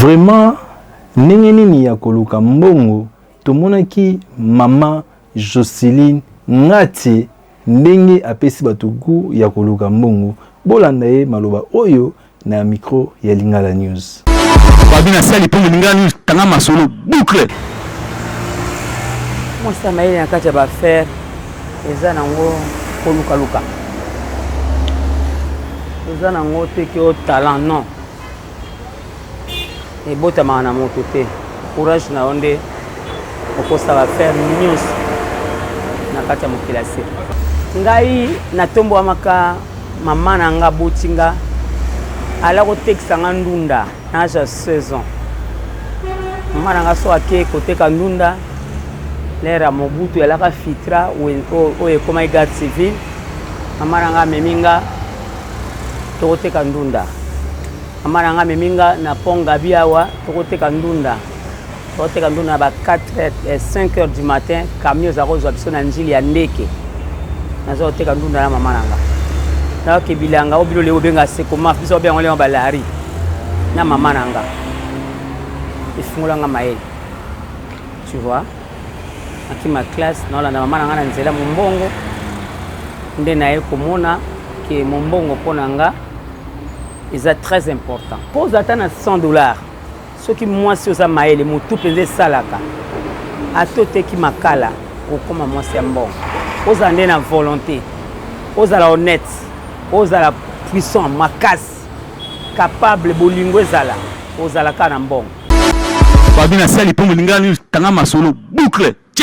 Vraiment ndenge nini ya koluka mbongo tomonaki mama Joceline Ngatie ndenge apesi bato gout ya koluka mbongo bolanda ye maloba oyo na micro ya Lingala News. Babi na sali mpo Lingala News tanga masolo boucle. Mwasi ya mayele na kati ya baaffaire eza nango kolukaluka, eza nango te ke o talent non, ebotamaka na moto te. Courage na yo nde okosala affaire nyonso na kati ya mokili ya se. Ngai natombwamaka, mama na nga aboti nga, ala kotekisa nga ndunda na age ya 16 ans. Mama na nga so ake koteka ndunda lere ya Mobutu, alaka fitra oyo ekomaki garde civile. Mama na nga amemi nga tokoteka ndunda. Mama na nga amemi nga na pont Gabi awa tokoteka ndunda. Tokoteka ndunda na ba 4 heures, 5 heures du matin, camion eza kozwa biso na njili ya ndeke. Naza koteka ndunda na mama na nga. Nayoke bilanga oyo bino leo obenga sekomaf, biso babenga leo balari na mama na nga. Efungola nga mayele. Tu vois? Nakima classe, naolanda mama na nga na nzela mombongo. Nde naye komona ke mombongo mpo na nga eza très important. Mpo oza ata na 100 $, soki mwasi oza mayele, motu mpenza esalaka, ata oteki makala, okóma mwasi ya mbongo. Ozala nde na volonté, ozala honnête, ozala puissant makasi, capable, bolingo ezala, ozala kaka na mbongo. Babi na sali mpo Lingala News tanga masolo boucle.